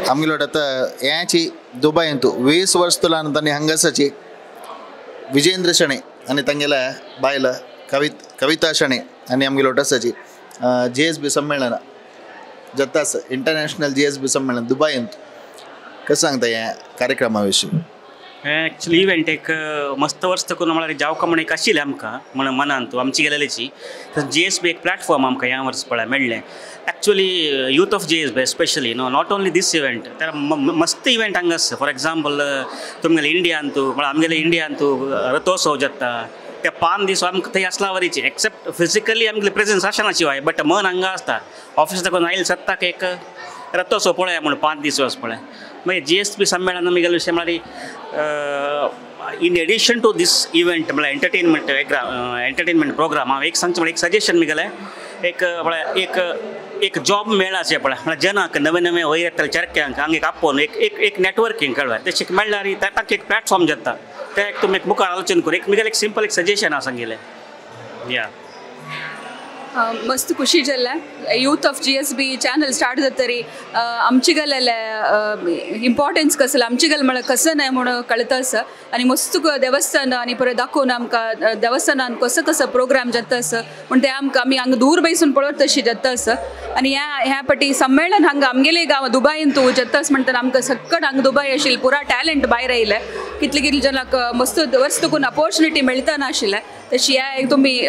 आमगेलो आतां हेची दुबयंतू 20 वर्स तुला तांणी हांगासाची विजेंद्र शणे आनी तांगेल्या बायल कविता शणे आनी आमगेलो आसाची GSB संमेलन जाता आसा इंटरनॅशनल GSB संमेलन दुबयंत कसं सांगता ह्या कार्यक्रमा विशीं? हें एक्चुअली इव्हेंट एक मस्त वर्स करून म्हळ्यार जावका म्हण एक आशिल्लें आमकां म्हण मनांत आमची गेलेलेची GSB एक प्लॅटफॉर्म आमकां ह्या वर्स पळय मेळ्ळें. Actually youth of GSB especially no not only this event तर मस्त इव्हेंट हांगा आसा. फॉर एग्जाम्पल तुमगेले इंडियांतू म्हळ्यार आमगेले इंडियांतू रथोत्सव जाता ते 5 दीस आमकां थंय आसला वरीचे एक्सेप्ट फिजिकली आमगेले प्रेजन्स आसना शिवाय बट मन हांगा आसता. ऑफिस करून आयल सत्ताक एक रथोत्सव पळया म्हूण 5 दीस वच पळय. मागीर GSB संमेलन आमी गेले विशय म्हळ्यार in addition to this event म्हळ्यार एंटरटेनमेंट एंटरटेनमेंट प्रोग्राम हांव एक सांगचें म्हळ्यार एक सजेशन मी गेलें एक म्हळ्यार एक एक जॉब मेळाचें पळय म्हळ्यार जनाक नवे नवे वयर येतले चरक्यांक हांगा एक आपोवन एक एक एक नॅटवर्कींग कळ्ळें तशें मेळ्ळ्यार तांकां एक प्लॅटफॉर्म जाता तें एक तुमी एक मुखार आलोचन करून एक मिगेलें एक सिंपल एक सजेशन आसा सांगिल्लें. या मस्त खुशी जाल्लें youth of GSB channel start जातरी आमची गल्ले इम्पॉर्टन्स कसं आमची गल म्हळ्यार कसं नाही म्हणून कळता आसा आनी मस्त देवस्थान आनी परत दाखोवन आमकां देवस्थानान कसं कसं प्रोग्राम जाता आसा म्हण ते आमकां आमी हांगा दूर बैसून पळोवत तशी जाता आसा. आनी ह्या ह्या पटी संमेलन हांगा आमगेले गांव दुबायन तूं जाता आसा म्हणटना आमकां सक्कट हांगा दुबाय आशिल्लें पुरा टॅलंट भायर आयलें कितले कितले जनाक मस्त वर्स तुकून ऑपॉर्च्युनिटी मेळटा नाशिल्लें तशी ह्या एक तुमी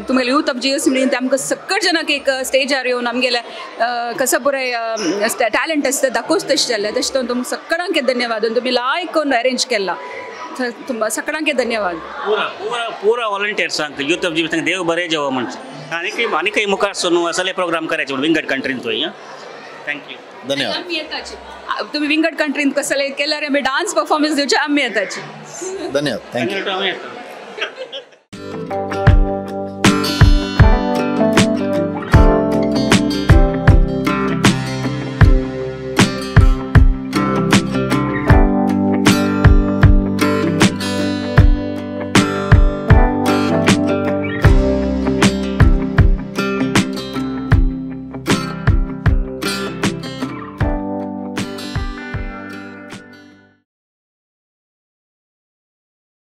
तुमगेले यूथ ऑफ GSB ते आमकां सक्कट जनाक एक स्टेजार येवन आमगेले कसं पुराय टॅलंट आसता दाखोवच तशें जालें तशें तुमकां सगळ्यांक धन्यवाद तुमी लायक करून अरेंज केला तुमकां सगळ्यांक धन्यवाद. पुरा पुरा पुरा व्हॉलंटियर्सांक यूथ ऑफ GSB देव बरें जेवो म्हणचें आनी आनी मुखार सोनू असले प्रोग्राम करायचे म्हणून विंगड कंट्रीन थंय. Thank you, धन्यवाद. आमी येताची तुम्ही विंगड कंट्रीन कसले केल्यार आमी डान्स परफॉर्मन्स दिवचे आमी येताची. धन्यवाद, thank you. आमी येता.